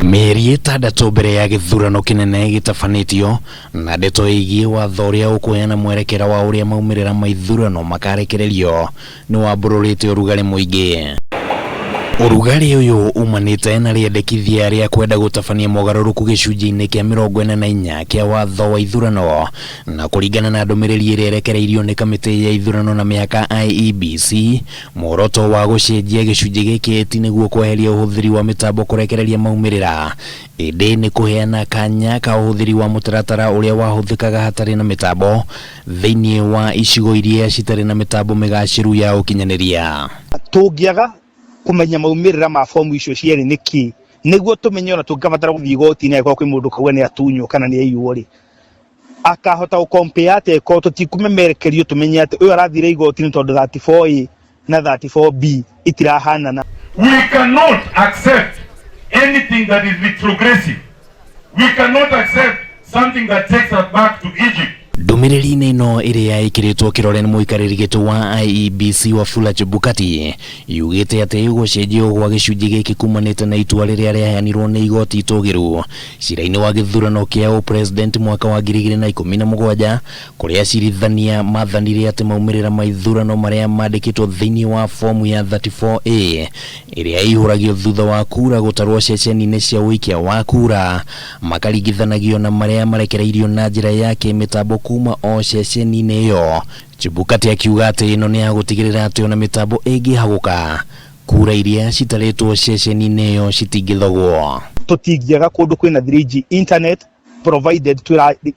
Mĩeri 6 mbere ya gĩthurano kĩnene gĩtabanĩtio na ndeto ĩgiĩ watho ũrĩa ũkũheana mwerekera wa ũrĩa maumĩrĩra ma ithurano makarekererio nĩ wambũrũrĩte ũrugarĩ mũingĩ. Ũrugarĩ ũyũ umanĩte na rĩendekithia rĩa kwenda gũtabania mogarũrũku gĩcunjĩ-inĩ kĩa 44 kĩa watho wa ithurano na kũringana na ndũmĩrĩri ĩrĩa ĩrekereirio nĩ kamĩtĩ ya ithurano na mĩhaka IEBC. Muoroto wa gũcenjia gĩcunjĩ gĩkĩ ti nĩguo kweheria ũhũthĩri wa mĩtambo kũrekereria maumĩrĩra, ĩndĩ nĩ kũheana kanya ka ũhũthĩri wa mũtaratara ũrĩa wahũthĩkaga hatarĩ na mĩtambo thĩinĩ wa icigo iria citarĩ na mĩtambo mĩgacĩru ya ũkinyanĩria. Tũngĩaga kũmenya maumĩrĩra ma fomu icio cierĩ nĩ kĩ, nĩguo tũmenye ona tũngĩbatara gũthiĩ igoti-inĩ angĩkorwo kwĩ mũndũ kauga nĩ atunywo kana nĩ aiywo rĩ, akahota gũ compare atĩa ĩkorwo tũtikũmemerekerio tũmenye atĩ ũyũ arathire igoti-inĩ tondũ 34A na 34B itirahanana. We cannot accept anything that is retrogressive. We cannot accept something that takes us back to Egypt. Ndũmĩrĩri-inĩ ĩno ĩrĩa ĩkĩrĩtwo kĩrore nĩ mũikarĩri gĩtĩ wa IEBC Wafula Chebukati yugĩte atĩ gũcenjio gwa gĩcunjĩ gĩkĩ kumanĩte na itua rĩrĩa rĩaheanirwo nĩ igoti itũgĩru cira-inĩ wa gĩthurano kĩa ũpresident mwaka wa 2017, kũrĩa acirithania mathanire atĩ maumĩrĩra ma ithurano marĩa mandĩkĩtwo thĩinĩ wa fomu ya 34A ĩrĩa ĩihũragio thutha wa kura gũtarwo ceceni-inĩ cia ũikia wa kura makaringithanagio na marĩa marekereirio na njĩra ya kĩmĩtambo kuma o ceceni-inĩ ĩyo. Chebukati akiuga atĩ ĩno nĩ ya gũtigĩrĩra atĩ ona mĩtambo ĩngĩhagũka, kura iria citarĩtwo ceceni-inĩ ĩyo citingĩthogwo. Tũtingĩaga kũndũ kwĩna 3G internet, provided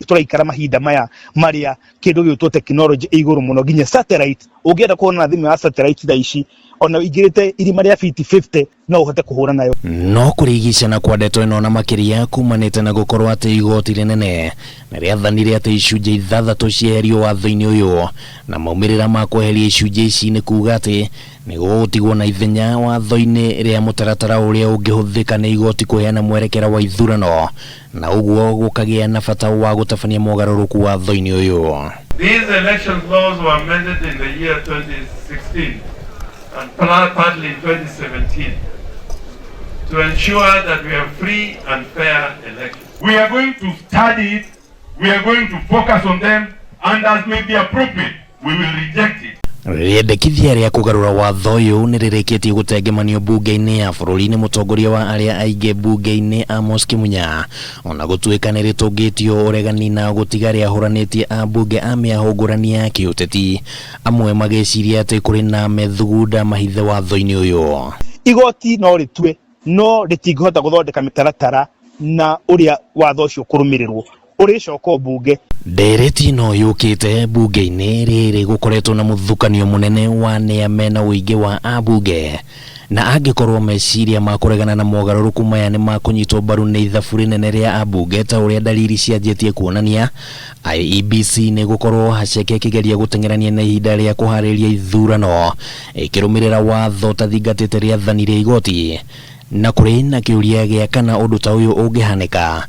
tũraikara mahinda maya marĩa kĩndũ gĩgwĩtwo technology ĩ igũrũ mũno, nginya satellite. Ũngĩenda kũhũra na thimũ ya satellite thaa ici, ona ũingĩrĩte irima rĩa fiti 50, no ũhote kũhũra nayo. No kũrigicana kwa ndeto ĩno na makĩria kumanĩte na gũkorwo atĩ igoti rĩnene nĩ rĩathanire atĩ icunjĩ 6 cieherio watho-inĩ ũyũ, na maumĩrĩra ma kweheria icunjĩ ici nĩ kuga atĩ nĩ gũgũtigwo na ithenya watho-inĩ rĩa mũtaratara ũrĩa ũngĩhũthĩka nĩ igoti kũheana mwerekera wa ithurano, na ũguo gũkagĩa na bata wa gũtabania mogarũrũku watho-inĩ ũyũ. These election laws were amended in the year 2016 and partly in 2017 to ensure that we have free and fair elections. We are going to study it, we are going to focus on them, and as may be appropriate, we will reject it. Rĩendekithia rĩa kũgarũra watho ũyũ nĩ rĩrĩkĩtie gũtengemanio mbunge-inĩ ya bũrũri nĩ mũtongoria wa arĩa aingĩ mbunge-inĩ Amos Kĩmunya, ona gũtuĩka nĩ rĩtũngĩtio ũregani na gũtiga rĩahũranĩtie ambunge a mĩahũ ngũrani ya kĩũteti, amwe magĩciria atĩ kũrĩ na methugunda mahithe watho-inĩ ũyũ. Igoti no rĩtue, no rĩtingĩhota gũthondeka mĩtaratara na ũrĩa watho ũcio ũkũrũmĩrĩrwo ũrĩcoka mbunge. Ndereti ĩno yũkĩte mbunge-inĩ rĩrĩ gũkoretwo na mũthutũkanio mũnene wa nĩa mena ũingĩ wa ambunge, na angĩkorwo meciria ma kũregana na mogarũrũku maya nĩ makũnyitwo mbaru nĩ ithabu rĩnene rĩa ambunge ta ũrĩa dalili cianjĩtie kuonania, IEBC nĩ gũkorwo haceke ĩkĩgeria gũteng'erania na ihinda rĩa kũharĩria ithurano ĩkĩrũmĩrĩra watho ũtathingatĩte rĩathani rĩa igoti, na kũrĩ na kĩũria gĩa kana ũndũ ta ũyũ ũngĩhanĩka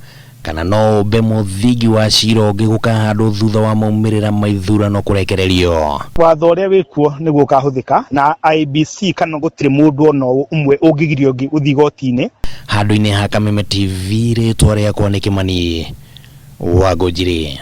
kana no ũmbe mũthingi wa cira ũngĩ gũkahandwo thutha wa maumĩrĩra ma ithurano kũrekererio. Watho ũrĩa wĩkuo nĩguo ũkahũthĩka na IEBC, kana gũtirĩ mũndũ ona ũmwe ũngĩgirio ũngĩ gũthiĩ igoti-inĩ. Handũ-inĩ ha Kameme TV, rĩtwa rĩakwa nĩ Kĩmani wa Ngũnjiri.